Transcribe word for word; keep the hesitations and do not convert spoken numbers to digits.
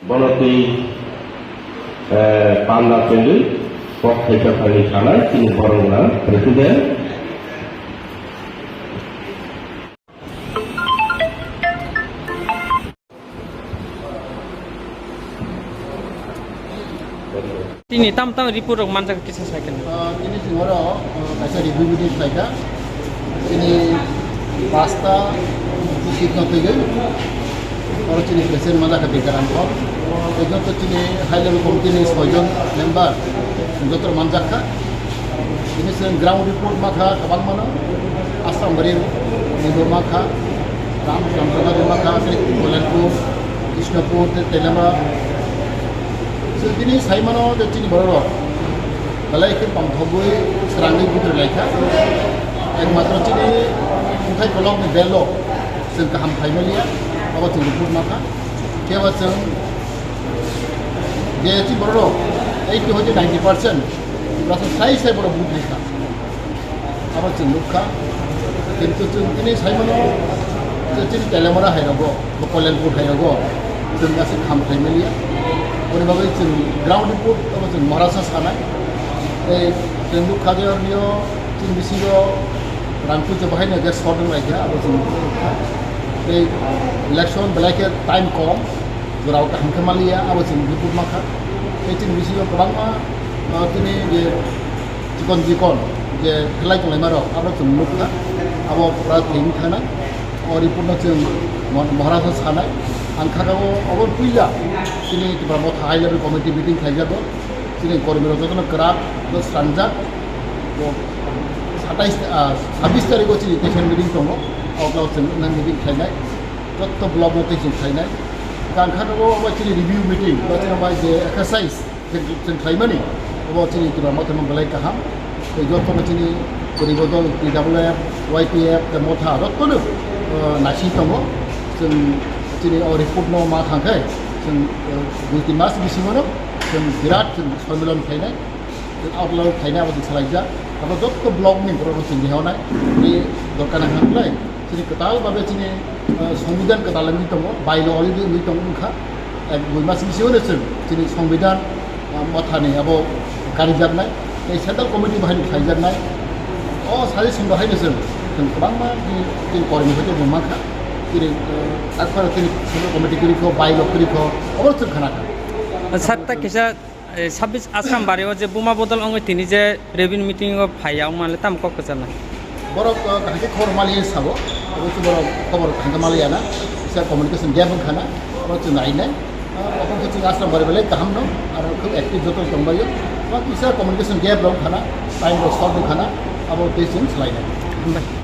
Bono twi, eh, panda twi kok khaisa thani sanai chini borok na president. Tini tam tam report rok manjak kisa cycle. Ah, tini chwng oro, ah, kaisa review meeting khlaikha. Tini pasta seat no twigwi. Oro chini president manjakha Bikaram Kok. Tei joto chini high level committee ni soijon member joto manjakha. Tini chwng ground report makha kwbangmano. Asambari ni bo makha. Ram, Ramsagari makha, tei Koilanpur, Krishnapur, tei Telamara. So, tini saimano je chini bororok belai khe tongthogwi, srangwi bidroi laikha. Ekmatro chini Khumthai kolokni belrok chwng kaham khlaimaliya, abo chwng report makha. Khe bo chwng je chini bororok eighty hoite ninety percent, Tiprasa sai sai borok vote rikha. Abo chwng nukha. Kintu chwng tini saimano je chini Telamara hairogo, bo Koilanpur hairogo, chwng aswk kham khlaimaliya. Aboni bagwi chwng ground report abo chwng Maharashtra sanai. Tei chwng nukha je ornio chini bisingo rang puisa bahaino je short wng laikha, abo chwng nukha. Tei election belai khe time kom, jorao kaham khe manliya, abo chwng report makha. Tei chini bisingo kwbangma, ah, tini je chikon chikon je khlai tonglaima rok abo chwng nukha, abo pura thwing thanai. O report no chwng Mo-, Maharashtra sanai. Ang kha o, obo puila chini Tipra Motha high level committee meeting khlaijago. Chini kormi rok jotono kwrak, bo srangjak. Bo satais, ah, sabis tarikh o chini teisen meeting tongo. Obo chwng nang meeting khlainai. Jotto block no teisen khlainai. Ang kha o, obo chini review meeting, bo chini bai je exercise. Chwng, chwng khlaimani, obo chini Tipra Motha no belai kaham. Tei jotono chini Poribo dol, T W F, Y P F, tei Motha jotono, eh, naising tongo. Chwng chini o report no ma thang khe, chwng, eh, dui tin mas bisingo no chwng birat chwng sonmilan khlainai, chwng outline khlainai abo chwng salaijak. Abo jotto block ni borok no chwng rihornai, tei dorkar nang kha khlai. Chini kwtal babe chini, eh, Songbidan kwtal wngwi tongo, bylaw already wngwi tongo wngkha. Ek dui mas bisingo no chwng chini Songbidan, eh, Mothani abo karijaknai, tei Central Committee bo haino khlaijaknai. O suggestion bo haino chwng, chwng kwbangma chini, chini kormi hwnkhe bo mankha. Chini, eh, takhoro chini Central Committee kwrwi kho, bylaw kwrwi kho, obo chwng khna kha. Sir, ta kisa Eh, sabbish Asrambari o je buma bodol wngwi tini je revenue meeting o phaiya wngmani tamo kok kwcharnai? Borok, eh, kaham khe khobor maliya sabo, obo se borok khobor kaham khe maliya na, kisa communication gap wngkha na, abo chwng nainai. Eh, obo khe chwng Asrambari belai kaham no, aro khub active joto tongbaio. Obo kisa communication gap rok wngkha na, time rok short wngkha na, abo tei chwng swlainai. Hambai.